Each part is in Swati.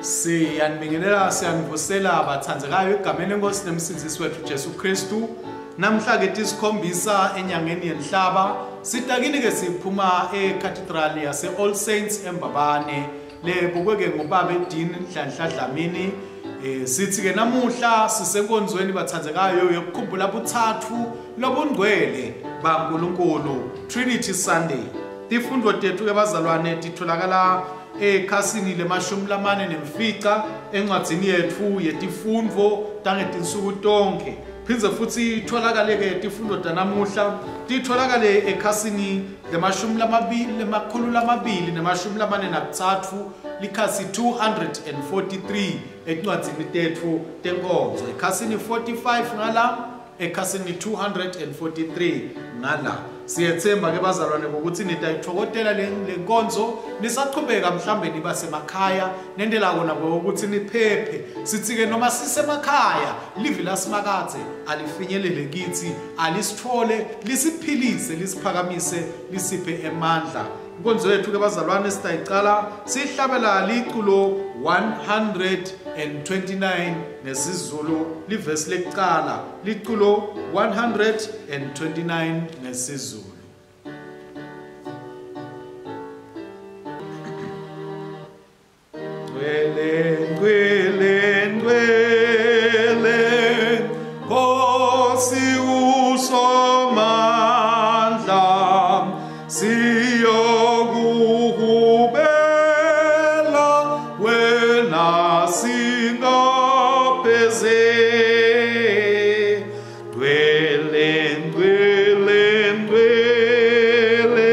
Siyanibingelela, siyanivusela bathandzekayo egameni lenkosi nemsindzisi wethu Jesu Kristu. Namhla ke tisikhombisa enyangeni yenhlaba sitakini ke siphuma eCathedral yase All Saints eMbabane lebukwe ke ngubaba Dean Nhlanhla Dlamini. Sithi ke namuhla sisenkonzweni bathandzekayo yokukhumbula buthathu lobungcwele baNkulunkulu, Trinity Sunday. Tifundo tethu ke bazalwane titholakala ekhasini lemashumi lamane nemfica encwadzini yetfu yetifundvo tangetinsuku tonkhe. Phindze futhi itholakale ke tifundo tanamuhla titholakale ekhasini lemashumi lamabili lemakhulu lamabili nemashumi lamane nakutsatfu likhasi 243 encwadzini tetfu tenkonzo, ekhasini 45 ngala, ekhasini 243 ngala. Siyethemba ke bazalwane ukuthi nitayithokotela le nkonzo nisachubeka mhlambe niba semakhaya nendela kona ukuthi niphephe. Sithi ke noma sisemakhaya livi lasimakadze alifinyelele kithi, alisithole, lisiphilise, lisiphakamise, lisiphe emandla. Inkonzo yethu ke bazalwane sitayicala sihlabela liculo 129 ngesiZulu, livesi lekucala, liculo 129 ngesiZulu. Ngcwele, ngcwele, ngcwele, Nkosi uSomandla, siyokuhubela wena singapheze. Ngcwele, ngcwele, ngcwele,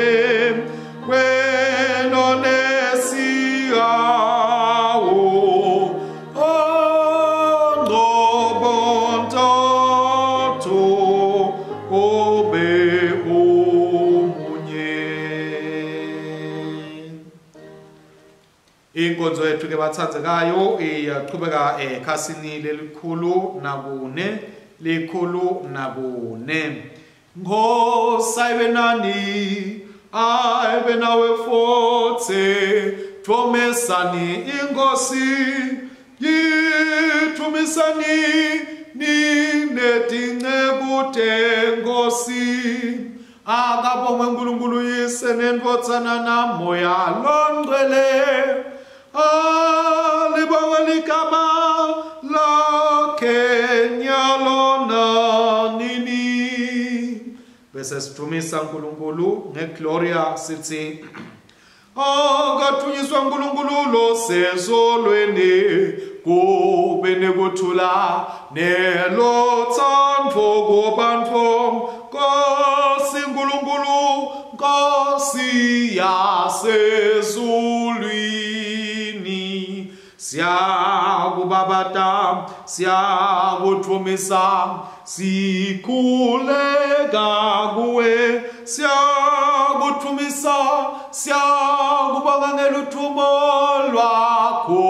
wena onesihawu, ongcobontathu ube umunye. Inkonzo yethu ke bathandzekayo iyaqhubeka ekhasini lelikhulu nakune, likhulu nakune. Nkosi ayibe nani, ayibe nawe futhi, thomesani inkosi, yithumisani ninetinceku tenkosi. Akabongwe uNkulunkulu Yise neNdvodzana naMoya loNgcwele. Alibongwe ligama lakhe nyalo nanini. Bese sidumisa uNkulunkulu ngegloria sithi akathunyiswa uNkulunkulu losezulwini, kube nekuthula nelothando kubantu. Nkosi uNkulunkulu, Nkosi yasezulwini, siyakubabata, siyakuthumisa, sikhuleka kuwe, siyakuthumisa, siyakubonga ngeluthumo lwakho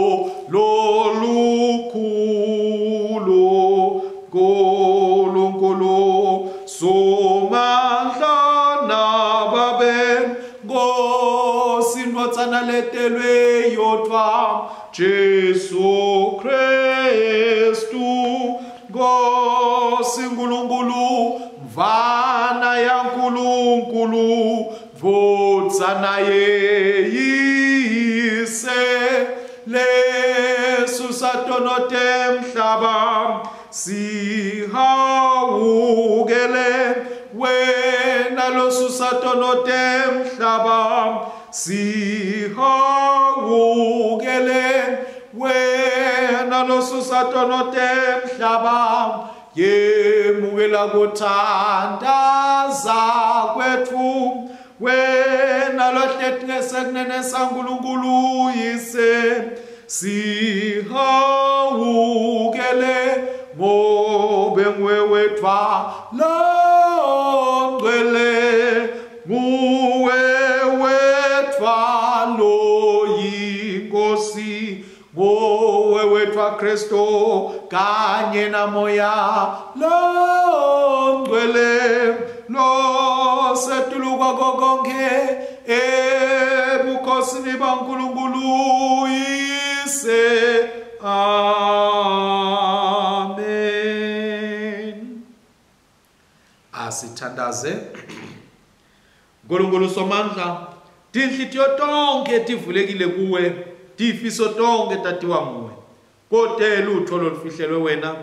lolukhulu. Nkulunkulu Somandla nababe, Nkosi Ndvodzana letelwe yodvwa, Jesu Kristu, Nkosi Nkulunkulu, Mvana yaNkulunkulu, Ndvodzana yeyise, lesusa tono temhlaba, sihawukele wena losusa tono temhlaba, sihawukele wena losusa tono temhlaba. Yemukela kuthandaza kwetfu, wena lohleti ngesekunene saNkulunkulu Yise, sihawukele ngobe nguwe wedvwa longcwele, nguwe wedvwa loyinkosi, nguwe wedvwa Kristu kanye naMoya longcwele, losetulu kwako konke ebukhosini baNkulunkulu Yise. Amen. Asithandaze. Nkulunkulu Somandla, tinhlitiyo tonke tivulekile kuwe, tifiso tonke tatiwa nguwe. Kote lutho lolufihlelwe wena.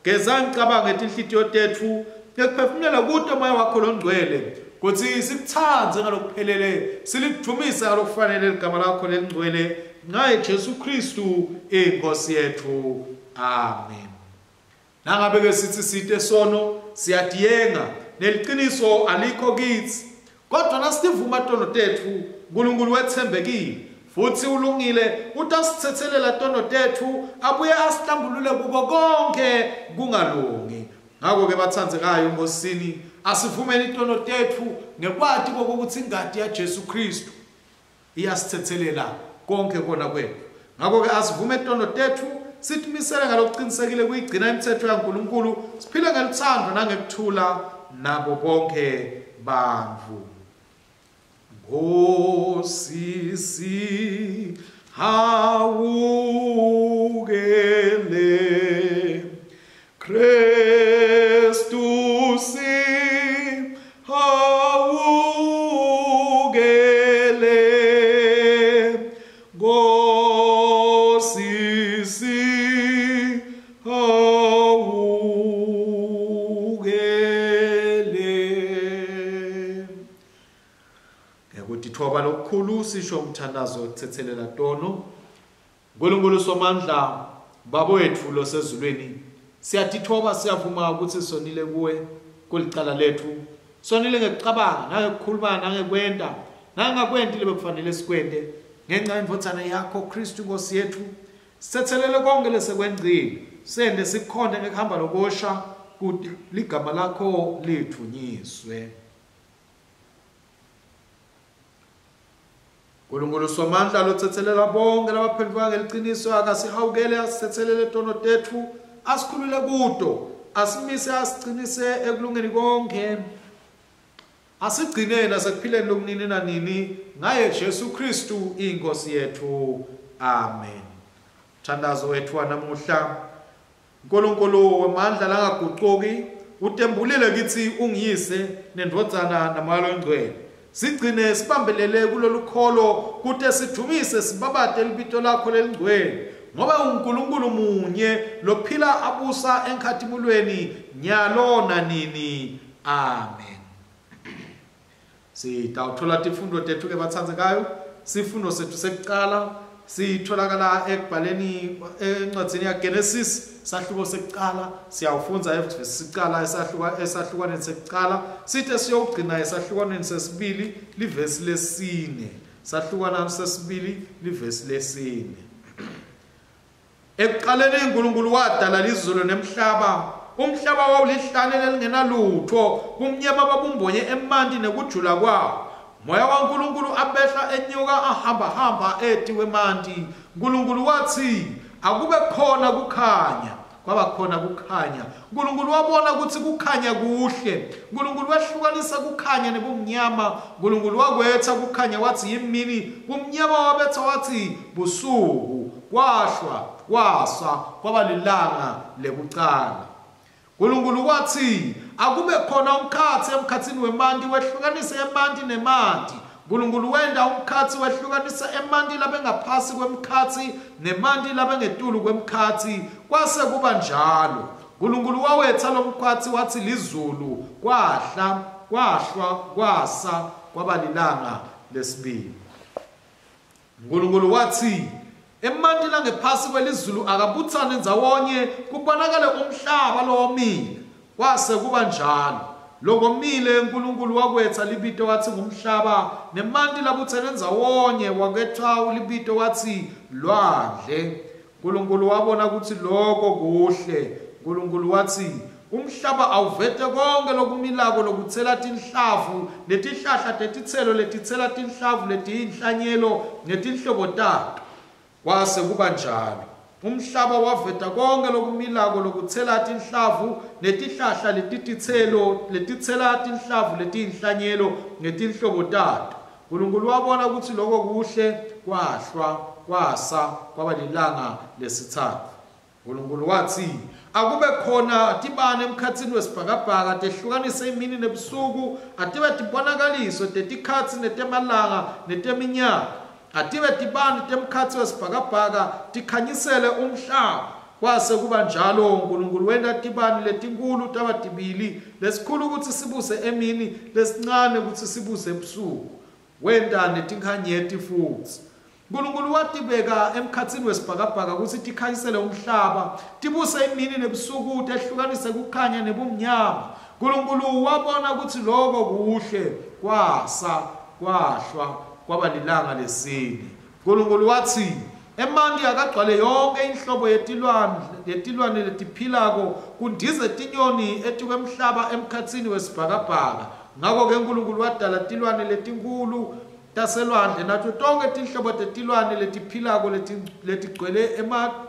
Geza ngicabange tinhlitiyo tetfu, ngekuphefumulela kuto moya wakho longcwele, kutsi sikutsandze ngalokuphelele, silidvumise ngalokufanele ligama lakho lelingcwele, ngaye Jesu Kristu inkosi yetfu. Amen. Nangabe ke sithi site sono, siyatiyenga, neliciniso alikho kitsi. Kodwa nasivuma tono tetfu, uNkulunkulu wetsembekile futhi ulungile, utasithethelela tono tetfu, abuye asihlambulule kuko konke kungalungi. Ngakho-ke bathandzekayo eNkosini, asivumeni tono tetfu ngekwati kokuthi ingati yaJesu Kristu iyasithethelela konke kona kwethu. Ngakho-ke asivume tono tetfu, sitimisele ngalokuqinisekile kuyigcina imithetho yaNkulunkulu, siphile ngeluthando nangekuthula nabo bonke bantfu. Nkosi sihawukele, Kristu sihawukele, Nkosi sihawukele. Ngekutithoba lokukhulu sisho umthandazo wokuthethelela tono. Nkulunkulu Somandla, Baba wethu losezulwini, siyatithoba, siyavuma ukuthi sonile kuwe kulicala lethu. Sonile ngekucabanga, nangekukhuluma, nangekwenta, nangakwenti lebekufanele sikwente. Ngenxa yendvodzana yakho Kristu Nkosi yethu, sithethelele konke lesekwengcile, sende sikhonde ngekuhamba lokosha kute ligama lakho lidvunyiswe. Nkulunkulu Somandla lothethelela bonke labaphenduka ngeliciniso, akasihawukele, asithethelele tono tetfu, asikhulule kuto, asimise, asiqinise ekulungeni konke, asigcine nasekuphileni lokunini nanini, ngaye Jesu Kristu inkosi yethu. Amen. Mthandazo wethu wanamuhla. Nkulunkulu wemandla langagucuki, utembulile kitsi ungiyise nendvodzana naMoya loNgcwele. Sigcine sibambelele kulolu kholo kute sidumise sibabate libito lakho lelingcwele, ngoba unguNkulunkulu munye lophila abusa enkhatimulweni nyalo nanini. Amen. Sitawuthola tifundo tethu ke bathandzekayo. Sifundo sethu sekucala sitholakala ekubhaleni encwadzini yaGenesis, sahluko sekucala. Siyawufundza evesi sicala esahlukwaneni sekucala, sithe siyowugcina esahlukwaneni sesibili livesi lesine. Sahlukwana sesibili livesi lesine. Ekuqaleni uNkulunkulu wadala lizulu nemhlaba. Umhlaba wawulihlane lelingenalutho, bumnyama babumbonye emanti nekujula kwawo. Moya waNkulunkulu abehla enyuka ahamba-hamba etiwemanti. Nkulunkulu watsi, akube khona kukhanya. Kwaba khona kukhanya. Nkulunkulu wabona ukuthi kukhanya kuhle. Nkulunkulu wehlukanisa kukhanya nebumnyama. Nkulunkulu wakwetha kukhanya wathi yimini, kumnyama wabetha wathi busuku. Kwahlwa, kwasa, kwaba lilanga lekucala. Nkulunkulu wathi, akube khona umkhatsi emkhatsini wemanti, wehlukanise emanti nemanti. Nkulunkulu wenta umkhatsi wehlukanisa emanti labengaphasi kwemkhatsi nemanti labengetulu kwemkhatsi, kwase kuba njalo. Nkulunkulu wawetsa lomkhatsi wathi lizulu, kwahla, kwahlwa, kwasa, kwaba lilanga lesibili. Nkulunkulu wathi, emanti langephasi kwelizulu akabutsane ndzawonye kubonakale umhlaba lowomile. Kwase kuba njalo. Lokomile uNkulunkulu wakwetsa libito wathi ngumhlaba, nemanti labutsene ndzawonye wakwetsa libito wathi lwandle. Nkulunkulu wabona ukuthi lokho kuhle. Nkulunkulu wathi, umhlaba awuvete konke lokumilako lokutsela tinhlavu netihlahla tetitselo letitsela tinhlavu letiyinhlanyelo ngetinhlobo tato. Kwase kuba njalo. Umhlaba waveta konke lokumilako lokutsela tinhlavu netihlahla letititselo letitsela tinhlavu letiyinhlanyelo ngetinhlobo tato. Nkulunkulu wabona ukuthi lokho kuhle, kwahlwa, kwasa kwaba lilanga lesithathu. uNkulunkulu wathi, akube khona tibane emkhatsini wesibhakabhaka tehlukanise imini nebusuku, atibe tibonakaliso tetikhatsi netemalanga neteminyaka, atibe tibane temkhatsi wesibhakabhaka tikhanyisele umhlaba. Kwase kuba njalo. uNkulunkulu wenta tibane letinkulu taba tibili, lesikhulu ukuthi sibuse emini, lesincane ukuthi sibuse ebusuku. Wenta netinkhanyeti futhi. uNkulunkulu watibeka emkhatsini wesibhakabhaka ukuthi tikhanyisele umhlaba, tibuse imini nebusuku, tehlukanise kukhanya nebumnyama. uNkulunkulu wabona ukuthi lokho kuhle. Kwasa kwahlwa kwaba lilanga lesine. uNkulunkulu wathi, emanti akagcwale yonke inhlobo yetilwane letiphilako, kundize tinyoni etikwemhlaba emkhatsini wesibhakabhaka. Ngakho-ke uNkulunkulu wadala tilwane letinkulu taselwandle nato tonke tinhlobo tetilwane letiphilako letigcwele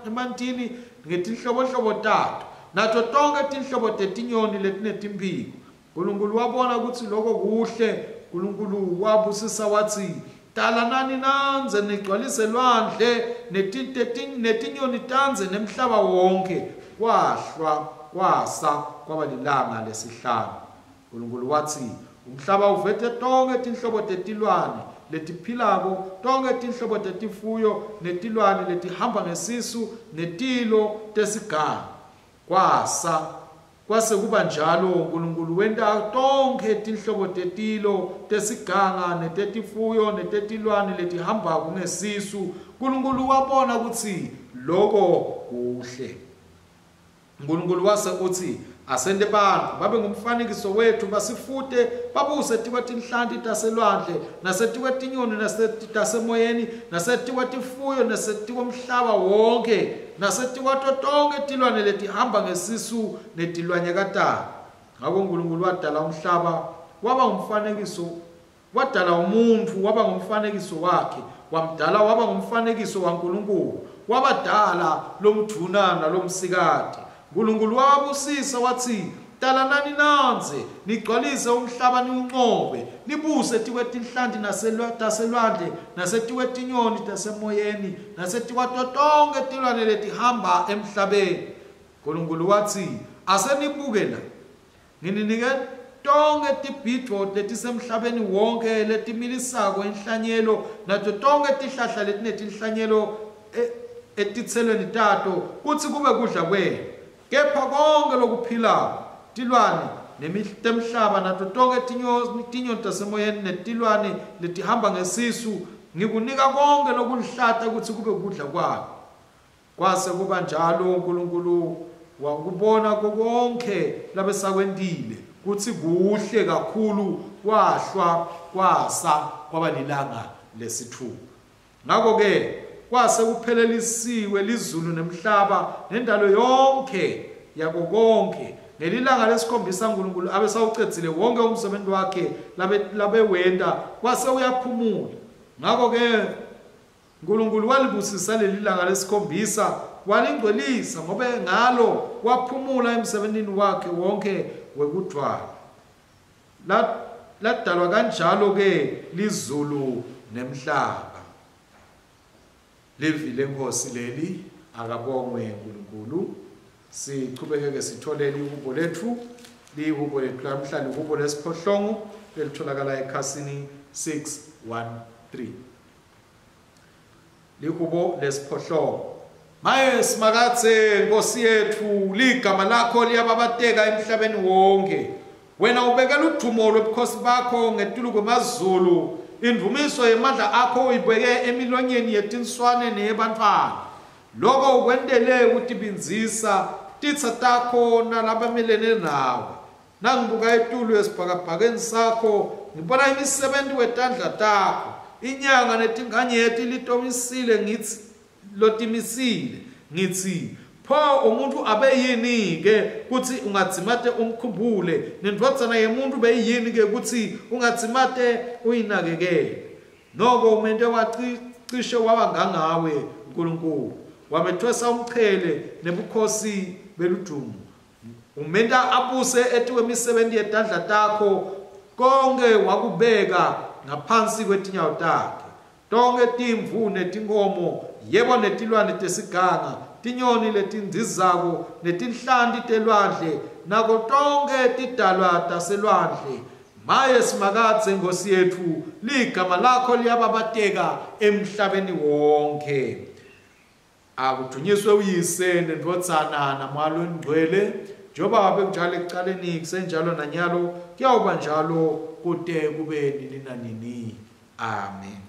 emantini ngetinhlobonhlobo tato, nato tonke tinhlobo tetinyoni letinetimphiko. uNkulunkulu wabona ukuthi lokho kuhle. uNkulunkulu wabusisa wathi, talanani nandze nigcwalise lwandle netinyoni tandze nemhlaba wonke. Kwahlwa kwasa kwaba lilanga lesihlanu. uNkulunkulu wathi, umhlaba uvete tonke tinhlobo tetilwane letiphilako, tonke tinhlobo tetifuyo netilwane letihamba ngesisu netilo tesiganga. Kwasa kwase kuba njalo. uNkulunkulu wenta tonke tinhlobo tetilo tesiganga netetifuyo netetilwane letihambako ngesisu. uNkulunkulu wabona ukuthi lokho kuhle. uNkulunkulu wase uthi, asente bantu babe ngumfanekiso wethu, basifute babuse tikwetinhlanti taselwandle nasetikwetinyoni tasemoyeni nasetikwetifuyo nasetikwemhlaba wonke nasetikwato tonke tilwane letihamba ngesisu netilwanyakatana. Ngakho uNkulunkulu wadala umhlaba waba ngumfanekiso, wadala umuntu waba ngumfanekiso wakhe, wamdala waba ngumfanekiso waNkulunkulu, wabadala lomdvuna nalomsikati. uNkulunkulu wabusisa wathi, talanani nandze nigcwalise umhlaba niwunqobe, nibuse tikwetinhlanti taselwandle nasetikwetinyoni tasemoyeni nasetikwato tonke tilwane letihamba emhlabeni. uNkulunkulu wathi, asenibuke la, ngininike tonke tibhidvo letisemhlabeni wonke letimilisako inhlanyelo nato tonke tihlahla letinetinhlanyelo etitselweni tato kutsi kube kudla kwenu. Kepha konke lokuphilako, tilwane temhlaba nato tonke tinyoni tasemoyeni netilwane letihamba ngesisu, ngikunika konke lokulihlata kutsi kube kudla kwakho. Kwase kuba njalo. uNkulunkulu wakubona konke labesakwentile kutsi kuhle kakhulu. Kwahlwa kwasa kwaba lilanga lesithupha. Ngakho-ke kwase kuphelelisiwe lizulu nemhlaba nendalo yonke yako konke. Ngelilanga lesikhombisa uNkulunkulu abesawucedzile wonke umsebenzi wakhe labewenta, kwase uyaphumula. Ngakho-ke uNkulunkulu walibusisa leli langa lesikhombisa walingcwelisa, ngobe ngalo waphumula emsebentini wakhe wonke wekudvwala. Ladalwa kanjalo-ke lizulu nemhlaba. Livi lenkosi leli, akabongwe uNkulunkulu. Sichubeke sithole lihubo letfu. Lihubo letfu lamhla lihubo lesiphohlongo lelitholakala ekhasini 613. Lihubo lesiphohlongo. Maye Simakadze Nkosi yetfu, ligama lakho liyababateka emhlabeni wonke. Wena ubekela udumo lwebukhosi bakho ngetulu kwemazulu, indumiso yemandla akho uyibeke emilonyeni yetinswane neyebantfwana. Lokho ukwentele ukutibindzisa titsa takho nalabamelene nawe. Nangibuka etulu esibhakabhakeni sakho, ngibona imisebenzi wetandla takho. Inyanga netinkhanyeti litomisile ngitsi lotimisile ngitsi, pho umuntu abe yini-ke kutsi ungadzimate umkhumbule, nendvodzana yemuntu beyiyini-ke kutsi ungadzimate uyinakekele? Noko umente wacishe waba ngangawe Nkulunkulu, wamethwesa umchele nebukhosi beludumo. Umenta abuse etikwemisebenzi yetandla takho, konke wakubeka ngaphansi kwetinyawo takhe. Tonkhe timvu netinkhomo, yebo netilwane tesiganga, tinyoni letindizako netinhlanti telwandle, nako tonkhe tidalwa taselwandle. Maye Simakadze Nkhosi yetfu, ligama lakho liyababateka emhlabeni wonkhe. Akudunyiswe uYise neNdvodzana naMoya Longcwele, njengoba bekunjalo ekucaleni, kusenjalo nanyalo, kuyawuba njalo kute kube nini nanini. Amen.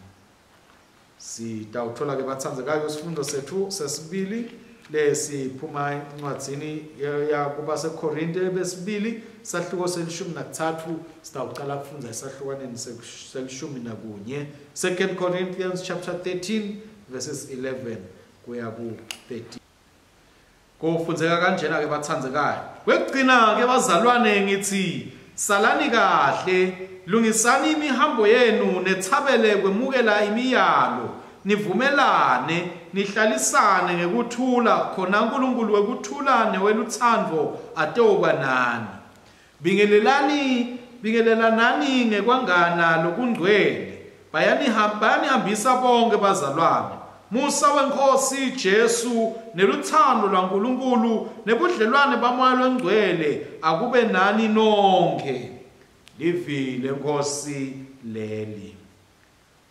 Sitawuthola ke batsandzekayo sifundo sethu sesibili lesiphuma encwadzini yakubaseKorinte besibili sahluko selishumi nakuthathu. Sitawucala kufundza esahlukwaneni selishumi nakunye. 2 Corinthians chapter 13 verses 11 kuya ku-13. Kufundzeka kanjena ke batsandzekayo. Kwekugcina ke bazalwane ngithi salani kahle, lungisani imihambo yenu nethabele kwemukela imiyalo, nivumelane, nihlalisane ngekuthula, khona uNkulunkulu wekuthula newelutsandvo atewuba nani. Bingelelani, bingelelanani ngekwangana lokungcwele. Bayanihambisa bonke bazalwane. Musa weNkhosi Jesu neluthando lwaNkulunkulu nebudlelwane baMoya Longcwele akube nani nonkhe. Livi leNkhosi leli.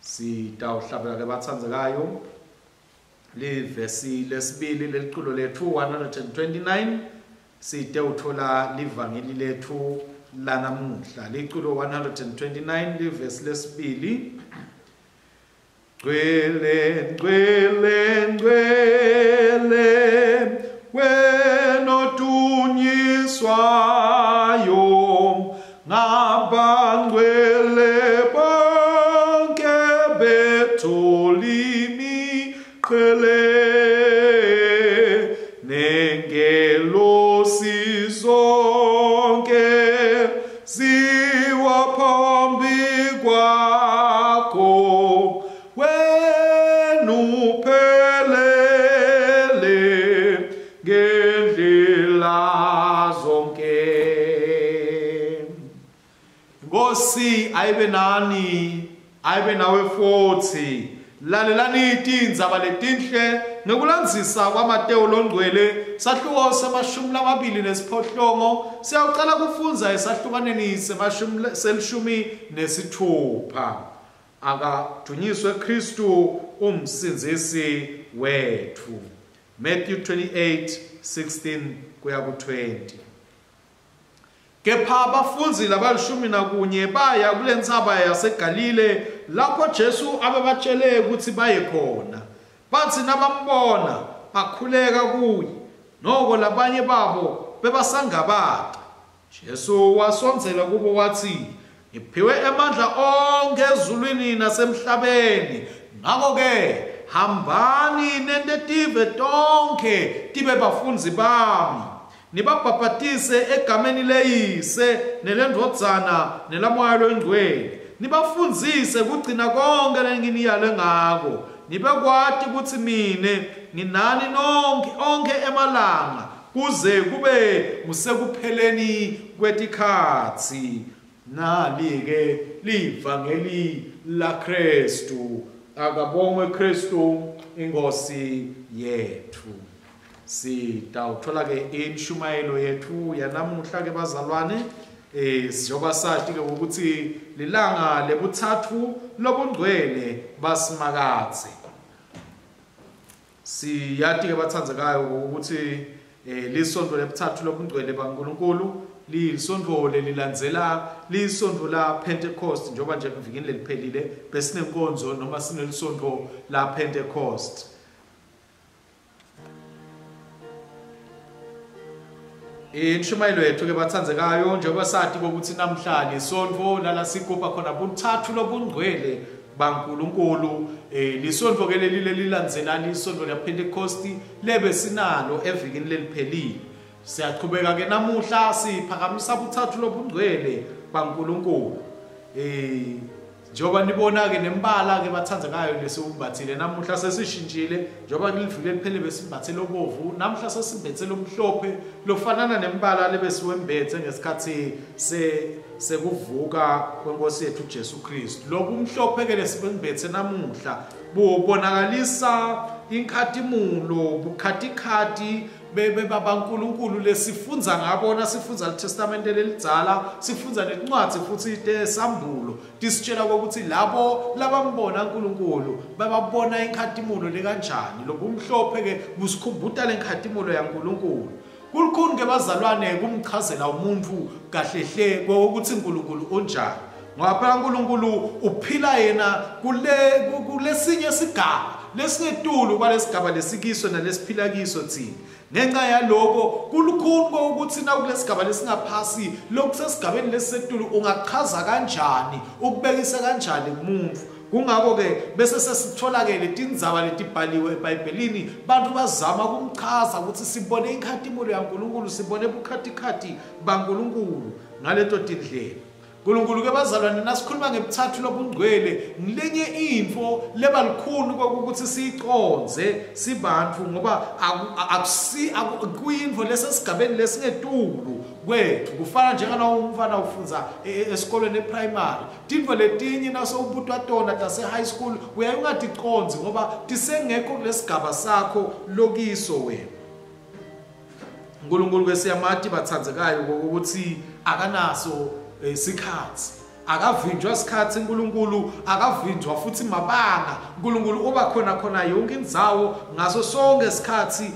Sitawuhlabela ke batsandzekayo livesi lesibili leliculo lethu 129 site uthola livangeli lethu lanamuhla. Liculo 129 livesi lesibili. Ngcwele, ngcwele, ngcwele, wena odunyiswayo, ngabangcwele bonke betholimiqhele, nengelosi zonke ziwa phambi kwakho, wena uphelele ngendlela zonke. Nkosi ayibe nani, ayibe nawe futhi. Lalelani tindzaba letinhle ngekulandzisa kwaMatewu longcwele, sahluko semashumi lamabili nesiphohlongo. Siyawucala kufundza esahlukaneni selishumi nesithupha. Akadunyiswe Kristu umsindzisi wethu. Matthew 28:16 kuya ku-20. Kepha abafundzi labalishumi nakunye baya kulentsaba yaseGalile lapho Jesu abebatshele ukuthi baye khona. Batsi nabambona bakhuleka kuye, noko labanye babo bebasangabata. Jesu wasondzela kubo watsi, "Ngiphiwe emandla onkhe ezulwini nasemhlabeni. Ngakho-ke hambani nente tive tonkhe tibe bafundzi bami. Nibabhabhatise egameni leYise neleNdvodzana nelaMoya Longcwele. Nibafundzise kugcina konke lenginiyale ngako. Nibekwati kutsi mine nginani nonkhe onkhe emalanga kuze kube ngusekupheleni kwetikhatsi." Nali-ke livangeli laKristu. Akabongwe Kristu iNkhosi yethu. Sitawuthola ke inshumayelo yethu yanamuhla ke bazalwane, njengoba sati ke ukuthi lilanga lebuthathu lobungcwele basimakadze. Siyati ke batsandzekayo ukuthi lisontfo lebuthathu lobungcwele baNkulunkulu lisontfo lelilandzela lisontfo la Pentecost, njengoba nje kuvikini leliphelile besinenkonzo noma sinelisontfo la Pentecost. Inshumayelo yethu ke batsandzekayo, njengoba sati ukuthi namhla lisontfo lala sigubha khona buthathu lobungcwele baNkulunkulu, lisontfo ke leli lelilandzela lisontfo la Pentecost lebe sinalo evikini leliphelile. Siyaqhubeka ke namuhla siphakamisa buthathu lobungcwele baNkulunkulu. Njengoba nibona-ke nembala-ke bathandzekayo lesiwumbathile namuhla sesishintshile, njengoba kuliviki eliphele besimbathe lobovu, namuhla sesimbethe lomhlophe lofanana nembala lebesiwembethe ngesikhathi sekuvuka kwenkosi yethu Jesu Kristu. Lobu mhlophe-ke lesiwembethe namuhla bubonakalisa inkhatimulo, bukhatikhati bebabaNkulunkulu lesifundza ngabona, sifundza liTestamente lelidzala, sifundza nencwadi futhi tesambulo, tisitshela ukuthi labo labambona uNkulunkulu bababona inkhatimulo lekanjani. Lobumhlophe ke busikhumbuta lenkhatimulo yaNkulunkulu. Kulukhuni ke bazalwane kumchazela umuntu kahle hle ukuthi uNkulunkulu unjani, ngoba phela uNkulunkulu uphila yena kulesinye sigaba lesingetulu kwalesigaba lesikiso nalesiphila kiso thina. Ngenxa yaloko kulukhuni ukuthi nakulesigaba lesingaphasi lokusesigabeni lesisetulu ungachaza kanjani, ukubekisa kanjani kumuntu. Kungakho-ke bese sesithola-ke letindzaba letibhaliwe eBhayibhelini, bantu bazama kumchaza ukuthi sibone inkhatimulo yaNkulunkulu, sibone bukhatikhati baNkulunkulu ngaleto tindlela. Nkulunkulu ke bazalwane nasikhuluma ngebuthathu lobungcwele, ngilenye info lebalukhuni kokuthi siyiconze sibantu, ngoba akuyinfo lesesigabeni lesingetulu kwethu. Kufana njengalowo umfana ufundza esikolweni eprimary, tintfo letinye nasewubutwa tona tase high school uyaye ungaticonzi ngoba tisengekho kulesigaba sakho lokiso wena. Nkulunkulu ke siyamati bathandzekayo ukuthi akanaso sikhathi, akavinjwa sikhathi uNkulunkulu, akavinjwa futhi mabanga. uNkulunkulu uba khona khona yonke indzawo ngaso sonke isikhathi.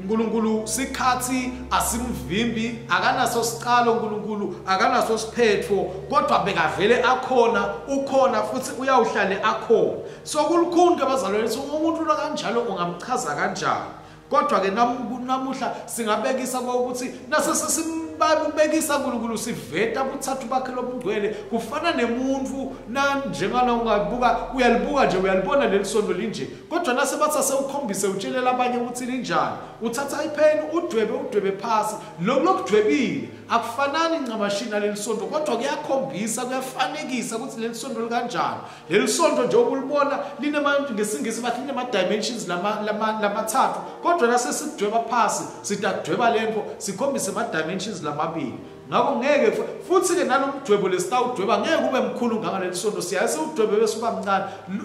uNkulunkulu sikhathi asimvimbi, akanaso siqalo uNkulunkulu, akanaso siphetho, kodwa bekavele akhona, ukhona futhi uyawuhlale akhona. So kulukhuni ke bazalwane umuntu lo kanjalo ungamchaza kanjani? Kodwa ke namuhla singabekisa ukuthi nasesesimbabekisa uNkulunkulu siveta buthathu bakhe lobungcwele. Kufana nemuntu njengana ungabuka uyalibuka nje uyalibona leli sondo linje, kodwa nasebatha sewukhombise utshelela abanye ukuthi linjani, uthatha ipheni udwebe phasi. Lokhu lokudwebile akufanani ncamashini naleli sondo, kodwa kuyakhombisa, kuyafanekisa ukuthi leli sondo likanjani. Leli sondo nje okulibona linema, ngesingisi bathi linema dimensions lamathathu, kodwa nasesidweba phasi sidadweba lento sikhombise ama dimensions lamabili. Ngakho ngeke futhi ke nalomdwebo lesitawudweba ngeke kube mkhulu ngangaleli sondo, siyaye siwudwebe bese uba mncane.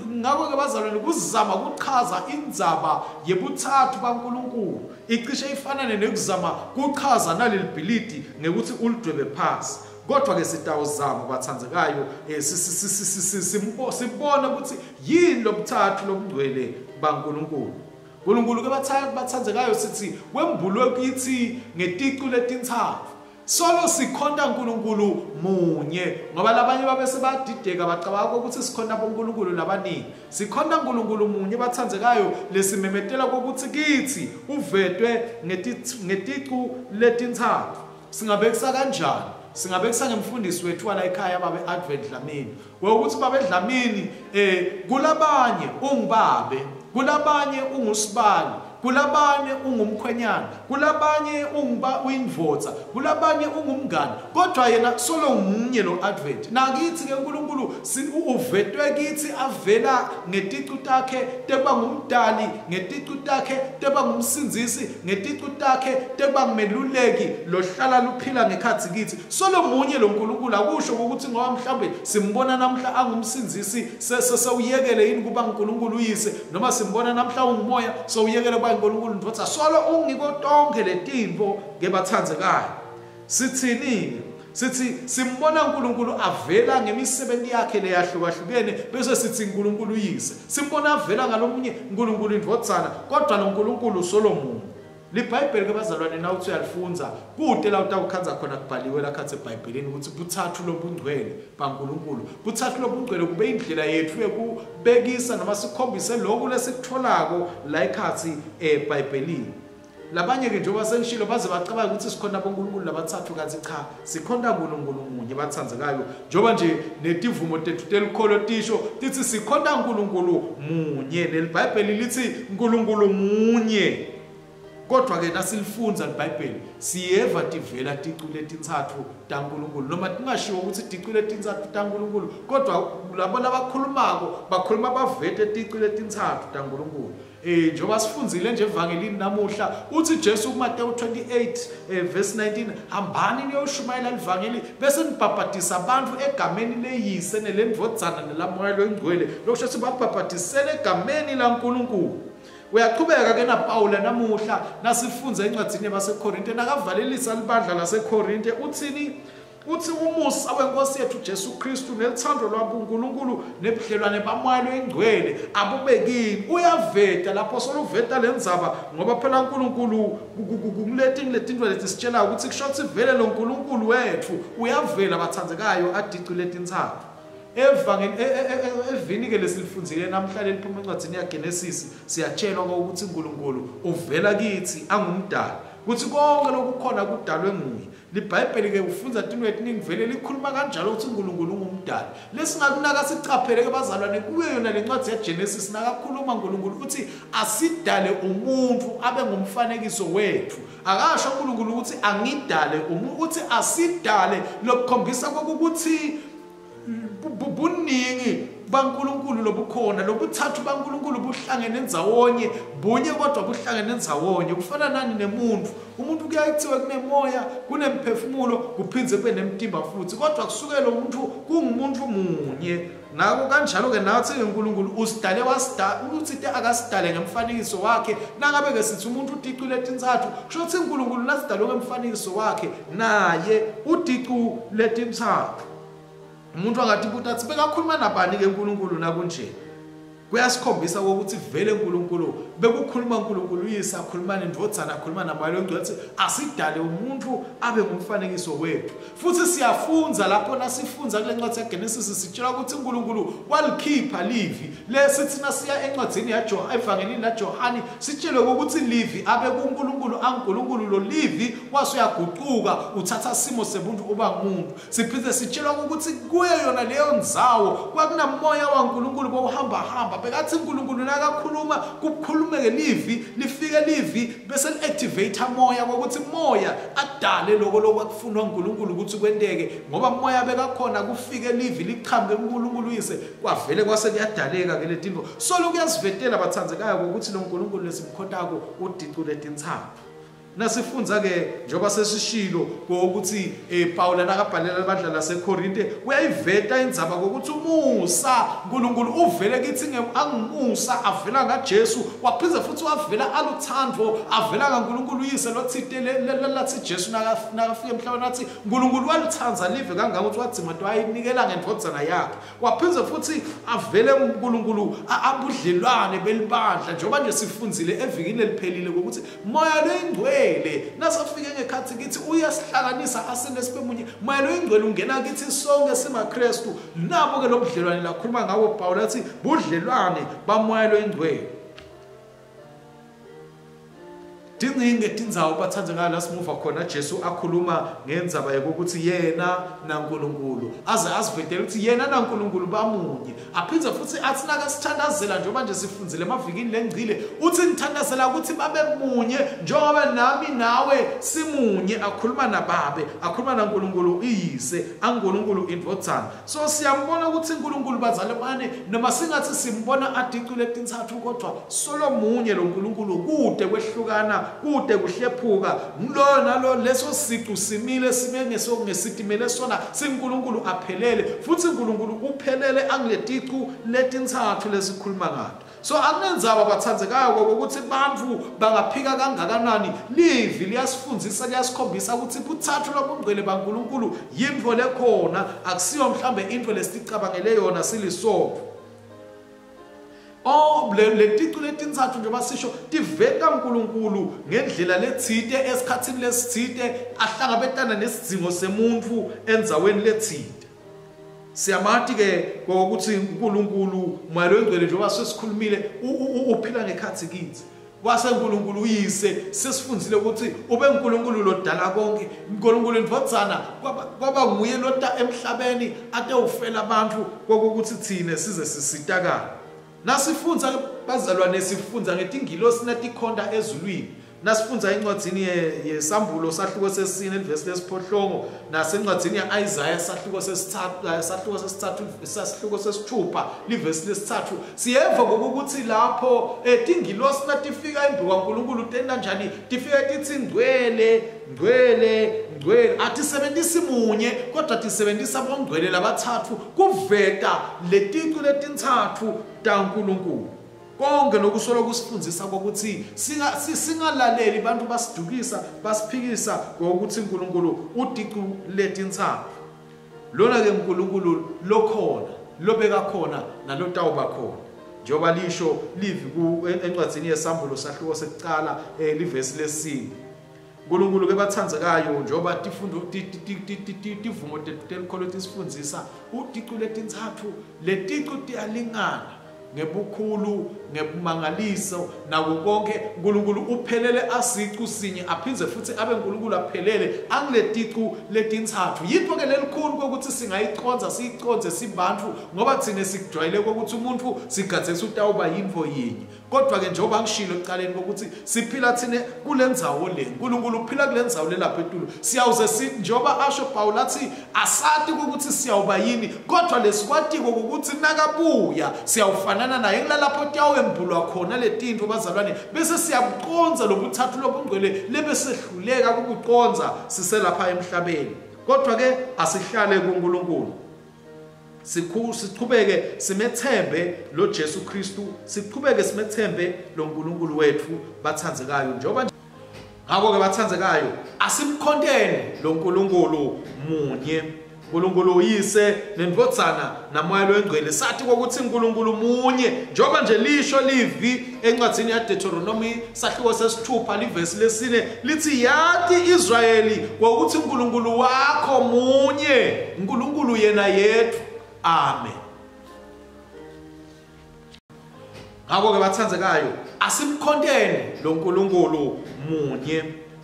Ngakho ke bazalwane kuzama kuchaza indzaba yebuthathu baNkulunkulu icishe ifanane nekuzama kuchaza naleli bhilidi ngekuthi ulidwebe phasi. Kodwa ke sitawuzama bathandzekayo sibone ukuthi yini lobuthathu lobungcwele baNkulunkulu. uNkulunkulu ke bathandzekayo sithi wembulwe kithi ngeticu letintsatfu. Solo sikhonta uNkulunkulu munye, ngoba labanye babese badideka bacabanga ukuthi sikhonta boNkulunkulu labaningi. Sikhonta uNkulunkulu munye bathandzekayo lesimemetela ukuthi kithi uvetwe ngeticu letintsatfu. Singabekisa kanjani? Singabekisa ngemfundisi wethu wala ekhaya babe Advent Dlamini. Ukuthi babe Dlamini kulabanye ungibabe, kulabanye ungusibani, kulabanye ungumkhwenyana, kulabanye uyindvodza, kulabanye ungumngani, kodwa yena solo munye lo Advent. Nakithi ke uNkulunkulu uvetwe kithi avela ngeticu takhe tekuba ngumdali, ngeticu takhe tekuba ngumsindzisi, ngeticu takhe tekuba ngumeluleki lohlala luphila ngekhathi kithi. Solo munye lo uNkulunkulu. Akusho ukuthi ngoba mhlambe simbona namhla angumsindzisi sewuyekele yini kuba uNkulunkulu uyise, noma simbona namhla ungumoya sewuyekele kuba uNkulunkulu ndvodza. Solo ungiko tonke letinto ngebathandzekayo. Sithini? Sithi simbona uNkulunkulu avela ngemisebenzi yakhe leyahlukahlukene, bese sithi uNkulunkulu uyise. Simbona avela ngalomunye uNkulunkulu indvodzana, kodwa lo uNkulunkulu solo munye. LiBhayibheli ke bazalwane na uthi uyalifunza kude la utawukhandza khona kubhaliwe lakhathe eBhayibhelini ukuthi buthathu lobungcwele baNkulunkulu. Buthathu lobungcwele kube indlela yethu yekubekisa noma sikhombise lokhu lesikutholako la ekhathi eBhayibhelini. Labanye ke njengoba sengishilo baze bacabanga ukuthi sikhona boNkulunkulu labathathu, kanti cha, sikhona uNkulunkulu munye bathandzekayo. Njengoba nje netivumo tethu telikholo tisho tithi sikhona uNkulunkulu munye, neliBhayibheli lithi uNkulunkulu munye. Kodwa ke nasilifunza iBhayibheli siyeva tivela ticu letintsatfu taNkulunkulu, noma tingashiwo ukuthi ticu letintsatfu taNkulunkulu, kodwa Labo labakhulumako bakhuluma bavete tici letintsatfu taNkulunkulu. Njengoba sifundzile nje evangelini namuhla, uthi Jesu kuMateyu 28 verse 19, hambani niyoshumayela livangeli bese nibhabhadisa abantu egameni leyise nelendvodzana nelamoya loyingcwele. Lokusho ukuthi babhabhadisele egameni laNkulunkulu. Uyaqhubeka ke naPawula namuhla nasifundza encwadzini yabaseKorinte, nakavalelisa libandla laseKorinte, uthini? Uthi umusa wenkosi yethu Jesu Kristu nelithando lwabuNkulunkulu nebudlelwane bamoya loyingcwele abube kini. Uyaveta lapho soluveta lendzaba, ngoba phela uNkulunkulu kuletinto leti sitshela ukuthi kusho ukuthi vele lo Nkulunkulu wethu uyavela bathandzekayo adicu letintsatfu. Evini ke lesilifundzile namhla leliphuma encwadzini yaGenesis, siyatshelwa ukuthi uNkulunkulu uvela kithi angumdali, ukuthi konke lokukhona kudalwe nguye. LiBhayibheli ke ufundza tinto letiningi vele likhuluma kanjalo ukuthi uNkulunkulu ungumdali. Lesingakunaka sicaphele ke bazalwane kuyo yona lencwadi yaGenesis, nakakhuluma uNkulunkulu uthi asidale umuntu abe ngumfanekiso wethu. Akasho uNkulunkulu ukuthi angidale umuntu, uthi asidale, lokukhombisa kokuthi buningi baNkulunkulu lobukhona, lobuthathu baNkulunkulu buhlangene endzawonye, bunye kodwa buhlangene endzawonye. Kufana nani nemuntu, umuntu kuyayithiwa kunemoya, kunemphefumulo, kuphindze kube nemtimba futhi, kodwa kusukela umuntu kungumuntu munye. Nako kanjalo ke nathi uNkulunkulu usidale wasidala, uthi te akasidale ngemfanekiso wakhe. Nangabe ke sithi umuntu uticu letintsatfu, kusho ukuthi uNkulunkulu nasidalwe ngemfanekiso wakhe, naye uticu letintsatfu. Umuntu angatibuta athi bekakhuluma nabani ke uNkulunkulu nakunje? Kuyasikhombisa ukuthi vele uNkulunkulu bekukhuluma uNkulunkulu uyise, akhuluma nendvodzana, akhuluma namoya loyingcwele, athi asidale umuntu abe ngumfanekiso wethu. Futhi siyafundza lapho nasifundza kule ncwadi yaGenesis, sitshelwa ukuthi uNkulunkulu walikhipha livi. Lesi thina siya encwadzini yaJohane, evangelini laJohane, sitshelwe ukuthi livi abe kuNkulunkulu, anguNkulunkulu lo livi wase uyaguquka uthatha simo sebuntu uba ngumuntu. Siphinde sitshelwa ukuthi kuyo yona leyo ndzawo kwakunamoya waNkulunkulu bowuhamba hamba, bekathi uNkulunkulu nakakhuluma kukhulumeke livi, lifike livi bese li-activate moya, kwakuthi moya adale lokho lokwakufunwa uNkulunkulu ukuthi kwenteke, ngoba moya bekakhona kufike livi liqhamuke kuNkulunkulu uyise, kwavele kwase kuyadaleka ke letinto. So lokuyasivetela bathandzekayo ukuthi lo Nkulunkulu lesimkhontako udicu letintsatfu. Nasifundza ke njengoba sesishilo ukuthi Paula nakabhalela libandla laseKorinte uyayiveta indzaba kokuthi umusa uNkulunkulu uvele kithi angumusa avela ngaJesu, waphindze futhi wavela aluthando avela ngaNkulunkulu uyise lothite lathi Jesu nakafika emhlabeni wathi uNkulunkulu walithanda live kangaka ukuthi wadzima wayinikela ngendvodzana yakhe. Waphindze futhi avele uNkulunkulu abudlelwane belibandla, njengoba nje sifundzile evikini leliphelile ukuthi moya loyingcwele nasafike ngekhathi kithi uyasihlanganisa asine sibe munye. Moya loyingcwele ungena kithi sonke simaKristu. Nabo ke lobudlelwane lakhuluma ngawo Paul athi budlelwane bamoya loyingcwele. Tiningi tindzawo bathandzekayo la simuva khona Jesu akhuluma ngendzaba yokuthi yena naNkulunkulu, aze asivetele ukuthi yena naNkulunkulu bamunye. Aphindze futhi athi nakasithandazela njengoba nje sifundzile emavikini lengcile, uthi ngithandazela ukuthi babe munye njengoba nami nawe simunye. Akhuluma nababe, akhuluma naNkulunkulu iyise, aNkulunkulu indvodzana. So siyambona ukuthi uNkulunkulu bazalwane noma singathi simbona adicu letintsatfu, kodwa solo munye lo Nkulunkulu, kude kwehlukana, kude kuhlephuka. Ngilo nalo leso sicu simile, sime ngesitimele sona singuNkulunkulu aphelele, futhi uNkulunkulu uphelele angileticu letintsatfu lesikhuluma ngato. So akunendzaba bathandzekayo ukuthi bantfu bangaphika kangakanani, livi liyasifundzisa, liyasikhombisa ukuthi buthathu lobungcwele baNkulunkulu yintfo lekhona, akusiyo mhlambe intfo lesicabangele yona silisopho. Leticu letintsatfu njengoba sisho tiveta uNkulunkulu ngendlela letsite esikhatsini lesitsite, ahlangabetana nesidzingo semuntfu endzaweni letsite. Siyamati ke ukuthi uNkulunkulu moya loyingcwele njengoba sesikhulumile uphila ngekhathi kithi. Wase uNkulunkulu uyise sesifundzile ukuthi ube uNkulunkulu lodala konke, uNkulunkulu indvodzana kwaba nguye lota emhlabeni ate ufela abantu kokuthi thine size sisitakala. Nasifundza bazalwane sifundza ngetingilosi natikhonta ezulwini. Nasifundza encwadzini yeSambulo sahluko sesine livesi lesiphohlongo nasencwadzini ya-Isaya sahluko sesithathu sahluko sesithathu sahluko sesithupha livesi lesithathu siyeva ngokuthi lapho tingilosi natifika embi kwaNkulunkulu tenta njani? Tifika tithi ngcwele ngcwele ngcwele. Atisebenzisi munye kodwa tisebenzisa bongcwele labathathu kuveta leticu letintsatfu taNkulunkulu. Konke lokusolo kusifundzisa kokuthi singalaleli bantu basidukisa basiphikisa ngokuthi uNkulunkulu uticu letintsatfu. Lona ke uNkulunkulu lokhona lobeka khona nalotawuba khona. Njengoba lisho livi encwadzini yeSambulo sahluko sekucala livesi lesine. uNkulunkulu ke bathandzekayo njengoba tifundo tivumo telukholo tisifundzisa uticu letintsatfu leticu tiyalingana ngebukhulu ngebumangaliso nako konke. uNkulunkulu uphelele asicu sinye aphindze futhi abe uNkulunkulu aphelele angileticu letintsatfu. Yinto ke lelikhulu kokuthi singayiconza siyiconze sibantfu ngoba thine sikujwayele kokuthi umuntu sigadzese utawuba yintfo yinye. Kodwa ke njengoba ngishilo ekucaleni kokuthi siphila thine kulendzawo le, uNkulunkulu uphila kulendzawo le lapha etulu. Siyawuze njengoba asho Paul athi asati ukuthi siyawuba yini, kodwa lesikwatiko ukuthi nakabuya siyawufanana naye. Kulalapho tiyawembulwa khona letintfo bazalwane, bese siyabuconza lobuthathu lobungcwele lebesehluleka kubuconza siselapha emhlabeni. Kodwa ke asihlale kuNkulunkulu, sichubeke simethembe lo Jesu Kristu, sichubeke simethembe lo nkulunkulu wethu bathandzekayo. Njengoba ngakho ke bathandzekayo, asimkhonteni lo nkulunkulu munye, uNkulunkulu uyise nendvodzana namoya loyingcwele. Sathi kokuthi uNkulunkulu munye, njengoba nje lisho livi encwadzini yaDeuteronomy sahluko sesithupha livesi lesine lithi yati Israyeli ngokuthi uNkulunkulu wakho munye, uNkulunkulu yena yedwa. Amen. Ngakho ke bathandzekayo, asimkhonteni lo nkulunkulu munye,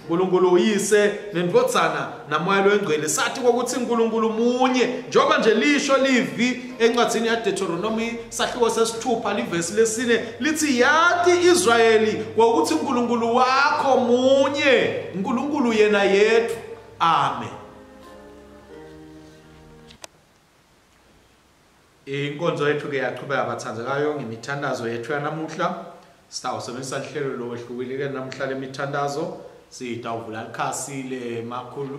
uNkulunkulu uyise nendvodzana namoya loyingcwele. Sathi kokuthi uNkulunkulu munye, njengoba nje lisho livi encwadzini yaDeuteronomy sahluko sesithupha livesi lesine lithi yati Israyeli ngokuthi uNkulunkulu wakho munye, uNkulunkulu yena yedwa. Amen. Inkonzo yethu ke yaqhubeka bathandzekayo ngemithandazo yethu yanamuhla. Sitawusebenzisa lihlelo lokwehlukile ke namhla lemithandazo. Sitawuvula likhasi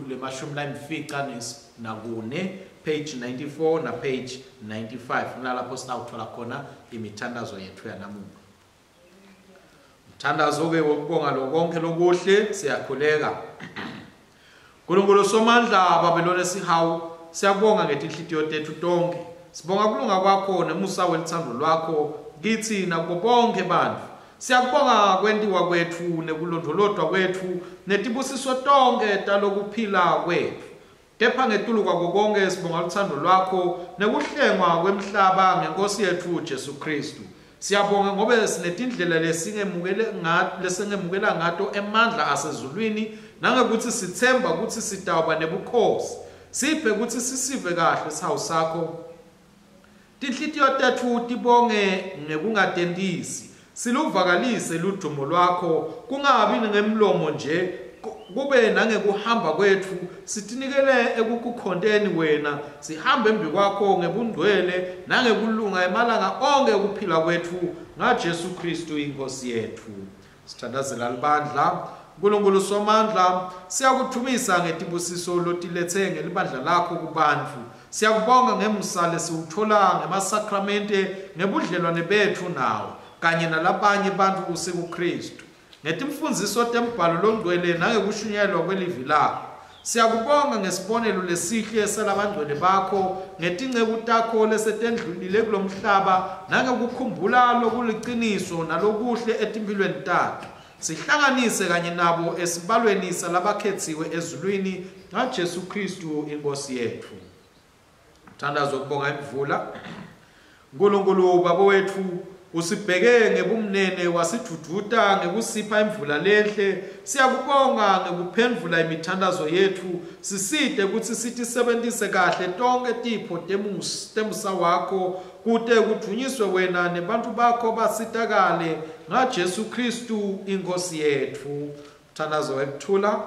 lemashumi layimfica nakune, page 94 na page 95, kunalapho sitawuthola khona imithandazo yethu yanamuhla. Umthandazo ke wokubonga lokonke lokuhle, siyakhuleka. Nkulunkulu somandla Babelone sihawu, siyabonga ngetinhlitiyo tethu tonke. Sibonga kulunga kwakho nemusa welithando lwakho kithi nakubo bonke bantfu. Siyakubonga kwentiwa kwetfu nekulondvolotwa kwetfu netibusiso tonke talokuphila kwetfu. Kepha ngetulu kwako konke sibonga luthando lwakho nekuhlengwa kwemhlaba ngenkosi yetfu Jesu Kristu. Siyabonga ngobe sinetindlela lesingemukela ngato emandla asezulwini nangekuthi sithemba ukuthi sitawuba nebukhosi. Siphe ukuthi sisive kahle sihawu sakho. Tinhlitiyo tetfu tibonge ngekungatentisi. Siluvakalise ludumo lwakho kungabi ngemlomo nje, kube nangekuhamba kwetfu sitinikele ekukukhonteni wena, sihambe embi kwakho ngebungcwele nangekulunga emalanga onke ukuphila kwetfu ngaJesu Kristu inkosi yetfu. Sithandazela libandla. uNkulunkulu somandla, siyakuthumisa ngetibusiso lotilethe ngelibandla lakho kubantfu. Siyakubonga ngemsa lesiwuthola ngemasakramente ngebudlelwane betfu nawe kanye nalabanye bantfu kusikuKristu. Ngetimfundziso tembhalo longcwele nangekushunyayelwa kwelivi lakho. Siyakubonga ngesibonelo lesihle salabangcwele bakho ngetinceku takho lesetendlulile kulomhlaba nangekukhumbula lokuliciniso nalokuhle etimphilweni tato. Sihlanganise kanye nabo esibalweni salabakhetsiwe ezulwini ngaJesu Kristu inkosi yetfu. Mthandazo wokubonga imvula. uNkulunkulu Baba wethu, Usibheke ngebumnene wasidvudvuta ngekusipha imvula lenhle. Siyakubonga ngekuphendvula imithandazo yethu. Sisite kutsi sitisebentise kahle tonke tipho temusa wakho kute kudvunyiswe wena nebantfu bakho basitakale ngaJesu Kristu iNkhosi yetfu. Mthandazo wekuthula.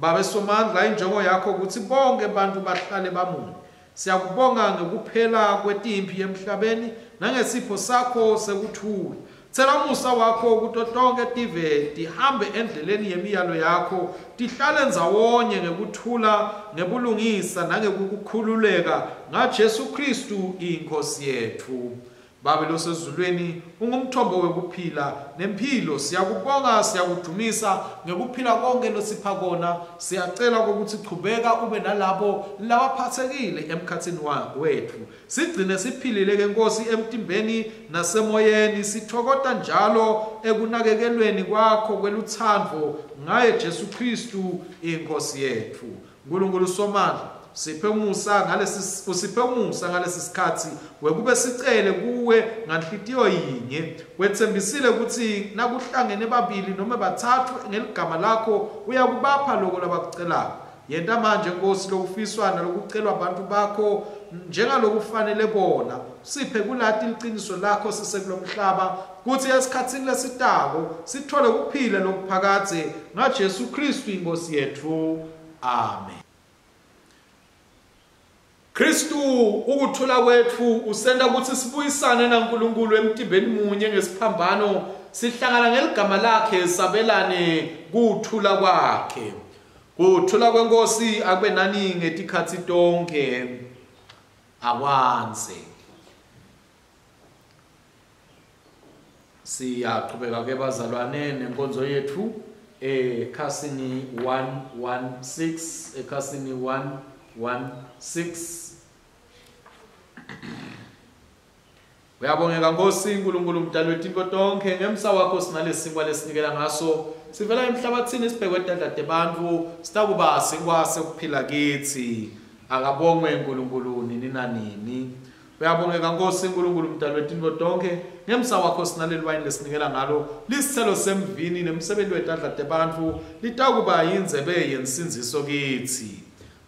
Babe Somandla, injongo yakho kutsi bonke bantfu bahlale bamunye. Siyakubonga ngekuphela kwetimphi emhlabeni nangesipho sakho sekuthula. Tsela umusa wakho kuto tonke tive tihambe endleleni yemiyalo yakho, tihlale ndzawonye ngekuthula, ngebulungisa nangekukhululeka ngaJesu Kristu iNkhosi yetfu. Babe losezulwini, ungumthombo wekuphila nemphilo. Siyakubonga, siyakudumisa ngekuphila konke losipha kona. Siyacela ukuthi chubeka ube nalabo labaphathekile emkhatsini wetfu. Sigcine siphilile ke Nkosi emtimbeni nasemoyeni, sithokota njalo ekunakekelweni kwakho kwelutsandvo ngaye Jesu Kristu iNkhosi yetfu. Nkulunkulu Somandla, siphe umusa ngalesi usiphe umusa ngalesi sikhatsi wekube sicele kuwe nganhlitiyo yinye. Wetsembisile kutsi nakuhlangene babili noma batsatfu ngeligama lakho uyakubapha loko labakucelako. Yenta manje Nkosi lokufiswa nalokucelwa bantu bakho njengalokufanele bona. Siphe kulati liciniso lakho sisekulomhlaba kutsi esikhatsini lesitako sithole kuphila lokuphakadze ngaJesu Kristu iNkhosi yetfu. Amen. Kristu ukuthula kwetfu usenta kutsi sibuyisane naNkulunkulu emtimbeni munye ngesiphambano, sihlangana ngeligama lakhe sabelane kuthula kwakhe. Kuthula kweNkosi akube nani ngetikhatsi tonke. Akwandze. Siyaqhubeka ke bazalwane nenkonzo yethu ekhasini 116, ekhasini 116. Uyabongeka Nkosi Nkulunkulu mdali wetinto tonke, ngemsa wakho sinalesinkwa lesinikela ngaso. Sivela emhlabathini sibhekwe tandla tebantfu, sitakuba sinkwa sekuphila kitsi. Akabongwe Nkulunkulu nini nanini. Uyabongeka Nkosi Nkulunkulu mdali wetinto tonke, ngemsa wakho sinaleli wayini lesinikela ngalo, lisithelo semvini nemsebenti wetandla tebantfu, litakuba yindzebe yensindziso kitsi.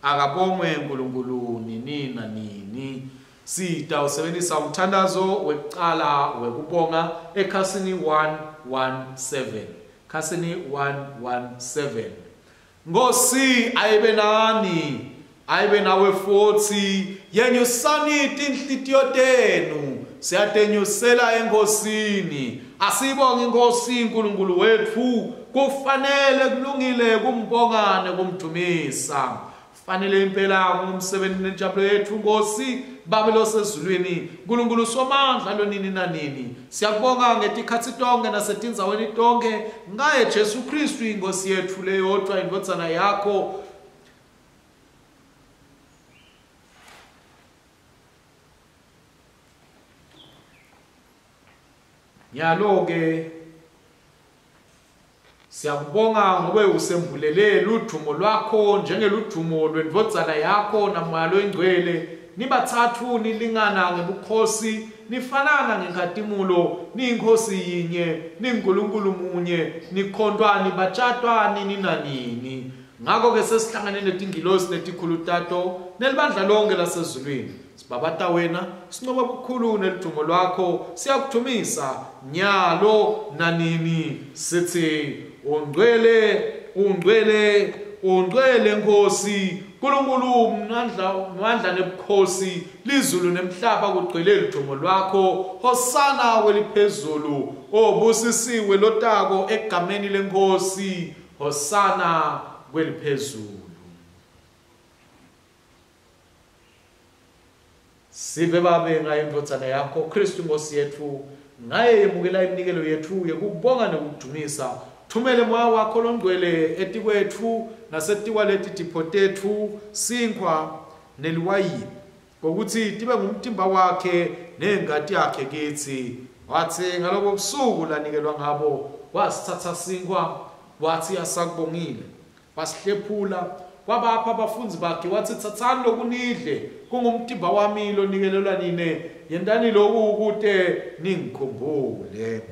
Akabongwe Nkulunkulu nini nanini. Sitawusebentisa umthandazo wekucala wekubonga ekhasini 117. Khasini 117. Nkosi ayibe nani, ayibe nawe futhi, yenyusani tinhlitiyo tenu, siyatenyusela eNkosini. Asibonge iNkosi uNkulunkulu wetfu, kufanele kulungile kumbonga nekumdumisa. Fanele impela ngumsebenzi nenjabulo yethu Nkosi Babe losezulwini, Nkulunkulu Somandla lonini nanini. Siyakubonga ngetikhatsi tonke nasetindzaweni tonke ngaye Jesu Kristu iNkosi yetfu leyodvwa indvodzana yakho. Nyalo-ke siyakubonga ngobe usembulele ludumo lwakho njengeludumo lwendvodzana yakho naMoya loyiNgcwele. Nibatsatfu nilingana ngebukhosi, nifanana ngenkhatimulo, niyiNkhosi yinye, ninguNkulunkulu munye, nikhontwa nibatjatwa nini nanini. Ngako-ke sesihlangane netingilosi netikhulu tato nelibandla lonke lasezulwini. Sibabata wena, sincoba bukhulu neludumo lwakho, siyakudumisa nyalo nanini, sithi ungcwele, ungcwele, ungcwele Nkosi, Nkulunkulu mnandla, mandla nebukhosi, lizulu nemhlaba kugcwele ludumo lwakho. Hosana kweliphezulu, obusisiwe lotako egameni leNkosi, Hosana kweliphezulu. Sive Babe ngaye indvodzana yakho Kristu Nkosi yetfu, ngaye yemukela iminikelo yetfu yekubonga nekudumisa. Thumele moya wakho longcwele etikwetfu nasetikwaleti tipho tetfu, sinkhwa neliwayini, ngokuthi tibe ngumtimba wakhe nengati yakhe kitsi. Wathi ngalobo busuku lanikelwa ngabo, wasithatha sinkhwa, wathi asakubongile, wasihlephula, wabapha abafundzi bakhe, wathi tsatsani loku nidle, Kungumtimba wami lonikelelwa nine, yentani loku kute ningikhumbule.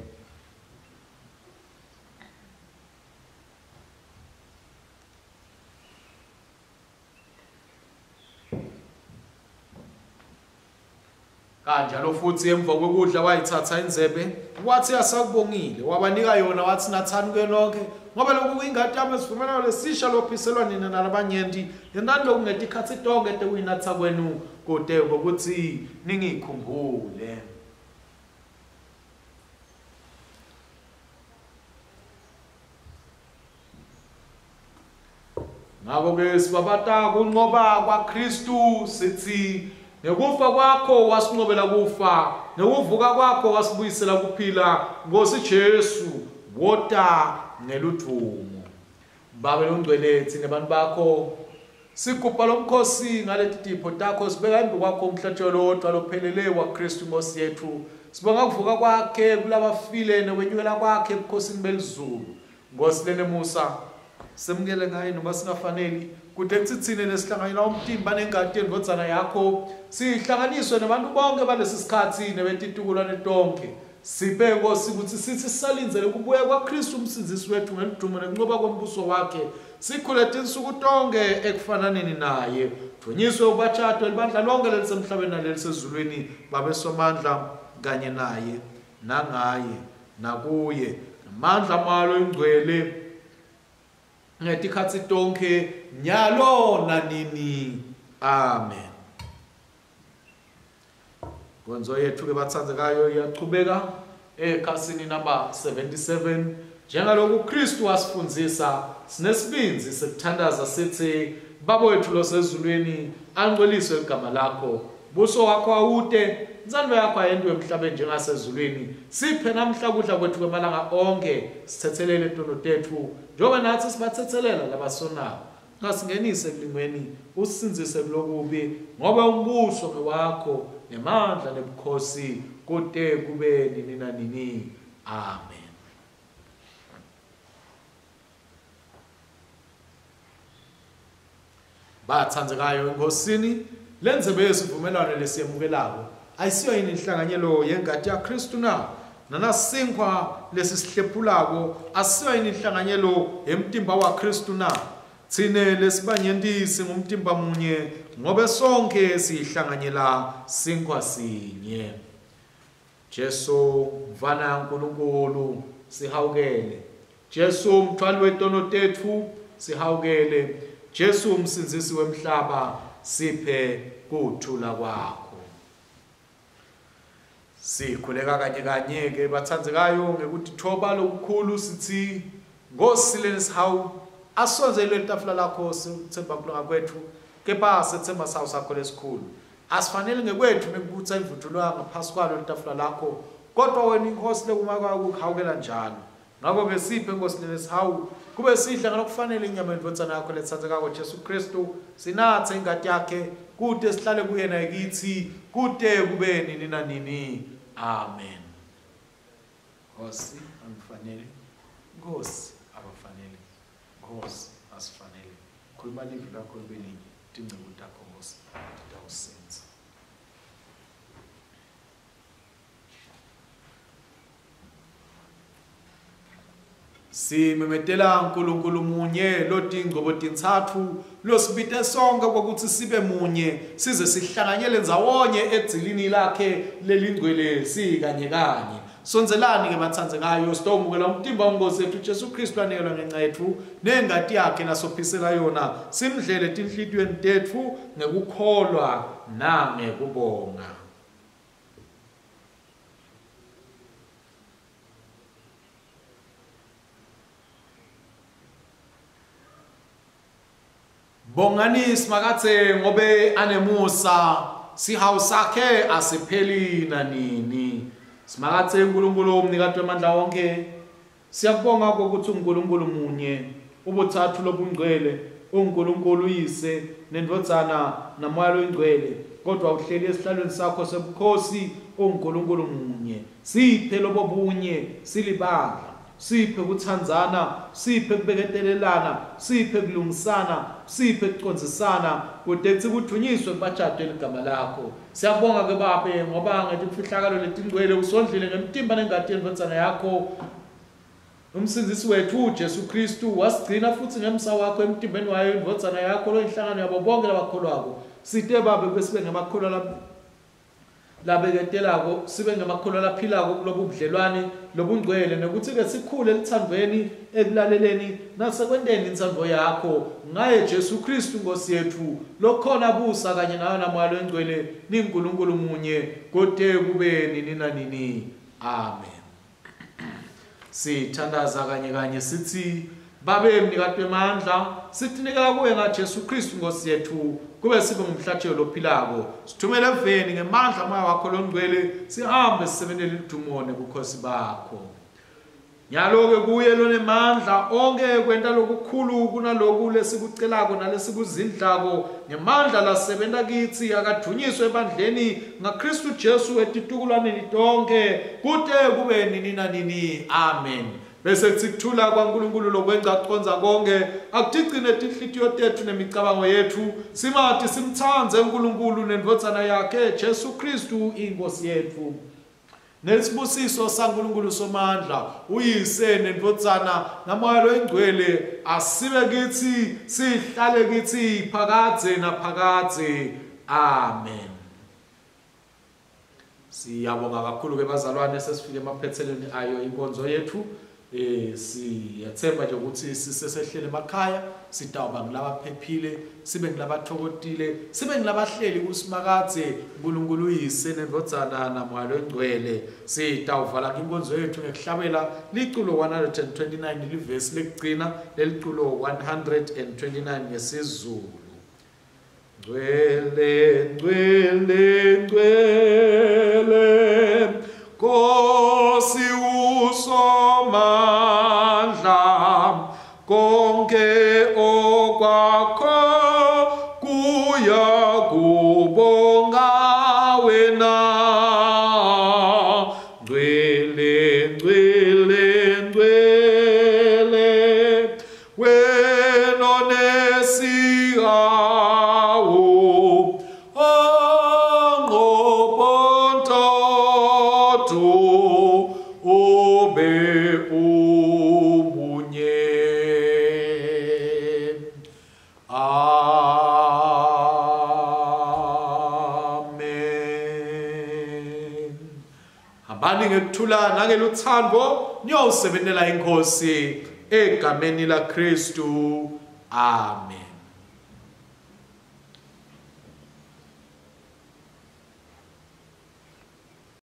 Kanjalo futhi emva kokudla wayithatha indzebe, wathi asakubongile, wabanika yona, wathi nathani kuyo nonke, ngoba lokhu kuyingati yami esivumelwano lesisha lophiselwa nina nalabanyenti. Yentani lokhu ngetikhatsi tonkhe tekuyinatsa kwenu, kute kokuthi ningikhumbule. Ngakho-ke sibabata kunqoba kwaKristu sithi ngekufa kwakho wasinqobela kufa, ngekuvuka kwakho wasibuyisela kuphila. Nkosi Jesu, wota ngeludvumo. Babe longcwele, thina bantu bakho sigubha lomkhosi ngaleti tipho takho, sibeka embi kwakho umhlatshelo wodwa lophelele waKristu Nkosi yethu. Sibonga kuvuka kwakhe kulabafile nokwenyukela kwakhe ebukhosini belizulu. Nkosi lenemusa, semukele ngaye noma singafaneli, kude kuthi thina lesihlanganyela umtimba nengati yendvodzana yakho sihlanganiswe nabantu bonke balesi sikhathi nebetitukulwane tonke. Siphe Nkosi ukuthi sithi sisalindzele kubuya kwaKristu umsindzisi wethu ngeludumo nekunqoba kombuso wakhe, sikhule tinsuku tonke ekufananeni naye. Dvunyiswe ubatshadwe libandla lonke lelisemhlabeni nalelisezulwini, babe somandla kanye naye nangaye nakuye namandla malo ingcwele ngetikhatsi tonke nyalo nanini. Amen. Nkonzo yethu ke batsandzekayo iyachubeka ekhasini number 77. Njengaloku Kristu wasifundzisa, sinesibindzi sekuthandaza sithi: Baba wethu losezulwini, angcweliswe ligama lakho, buso wakho awute, intsandvo yakho ayentiwe emhlabeni njengasezulwini. Siphe namhla kudla kwethu kwemalanga onke, sithethelele tono tetfu njengoba natsi sibathetselela labasonako. Ungasingenisi ekulingweni, usisindzise kulokubi, ngoba umbuso ngewakho, nemandla nebukhosi, kute kube nini nanini. Amen. Batsandzekayo eNkhosini, lendzebe yesivumelwano lesiyemukelako ayisiyo yini inhlanganyelo yengati yaKristu na? Nanasinkhwa lesisihlephulako asiyo yini inhlanganyelo yemtimba waKristu na? Tsine lesibanyenti singumtimba munye, ngobe sonke sihlanganyela sinkhwa sinye. Jesu mfana yaNkulunkulu sihawukele. Jesu mthwali wetono tetfu sihawukele. Jesu umsindzisi wemhlaba siphe kuthula kwakho. Sikhuleka kanye kanye ke batsandzekayo ngekutithoba lokukhulu sithi Nkosi lenesihawu, asondzele litafula lakho sithemba kulunga kwetfu, kepha sethemba sawo sakho lesikhulu. Asifanele ngekwetfu nekubutsa imvuthulwa ngaphasi kwalo litafula lakho, kodwa wena inkosi lekuma kwayo kukuhawukela njalo. Ngakho-ke siphe Nkosi lenesihawu, kube sidla ngalokufanele inyama yendvodzana yakho letsandzekako Jesu Kristu, sinatse ingati yakhe, kute sihlale kuye naye kitsi, kute kube nini nanini. Amen. Nkosi angifanele, Nkosi abafanele, Nkosi asifanele. Khuluma livi lakho libe linye, tinceku takho Nkosi titawusindza. Simemetela uNkulunkulu munye lotingcobo tintsatfu losibite sonke kwekutsi sibe munye size sihlanganyele ndzawonye edzilini lakhe lelingcwele sikanye kanye. Sondzelani ke batsandzekayo sitowumukela umtimba wenkosi yethu Jesu Kristu anikelwa ngenca yetfu nengati yakhe lasophisela yona, simdlele etinhlitiyweni tetfu ngekukholwa nangekubonga. Bongani Simakadze ngobe anemusa, sihawu sakhe asipheli nanini. Simakadze uNkulunkulu umnikati wemandla wonke, siyakubonga kokuthi uNkulunkulu munye, ubutsatfu lobungcwele, uNkulunkulu uyise nendvodzana namoya loyingcwele, kodwa uhleli esihlalweni sakho sebukhosi uNkulunkulu munye. Siphe lobo bunye silibandla. Siphe kutsandzana, siphe kubeketelelana, siphe kulungisana, siphe kucondzisana, kute kutsi kudvunyiswe kubatjadwe ligama lakho. Siyabonga ke Babe ngoba ngetimfihlakalo letingcwele usondlile ngemtimba nengati yendvodzana yakho Umsindzisi wetfu Jesu Khristu wasigcina futsi ngemsa wakho emtimbeni wayo indvodzana yakho loyinhlangano yabo bonke labakholwako. Site Babe kube sibe ngemakholwa labeketelako, sibe ngemakholwa laphilako kulobu budlelwane lobungcwele nekutsi-ke sikhule eluthandvweni, ekulaleleni nasekwenteni intsandvo yakho ngaye Jesu Khristu Nkhosi yetfu lokhona busa kanye nayo naMoya loyiNgcwele ninguNkulunkulu munye kute kube nini nanini. Amen. Sithandaza kanye kanye sithi Babe mnikati wemandla sitinikela kuwe ngaJesu Kristu Nkosi yethu kube sibe ngumhlatshelo lophilako sithumele eveni ngemandla moya wakho longcwele sihambe sisebentele ludumo nebukhosi bakho Nyalo-ke kuye lonemandla onkhe kwenta lokukhulu kunaloku lesikucelako nalesikuzindlako ngemandla lasebenta kitsi akadvunyiswe ebandleni ngaKhristu Jesu etitukulwaneni tonkhe kute kube nini nanini. Amen. Bese kutsi kuthula kwaNkulunkulu lokwengca kucondza konkhe akutigcine tinhlitiyo tetfu nemicabango yetfu simati simtsandze uNkulunkulu nendvodzana yakhe Jesu Khristu iNkhosi yetfu. Nesibusiso saNkulunkulu Somandla, uYise neNdvodzana naMoya loyiNgcwele asibe kitsi sihlale kitsi phakadze naphakadze. Amen. Siyabonga kakhulu ke bazalwane sesifike emaphethelweni ayo inkonzo yethu. Eh siyathemba nje ukuthi sisesehlele emakhaya sitawuba ngilabaphephile sibe ngilabathokotile sibe ngilabahleli kusimakadze uNkulunkulu uyise nendvodzana namoya longcwele sitawuvala inkonzo yethu ngekuhlabela liculo 129 livesi lekugcina leliculo 129 ngesiZulu Ngcwele, ngcwele, ngcwele, Nkosi usomandla, konke okwakho kuyakubonga wena. Ngcwele, ngcwele, ngcwele, wena onesihawu onqobontotho ube umunye. Amen. Hambani ngekuthula nangeluthando niyosebentela inkosi egameni laKristu. Amen.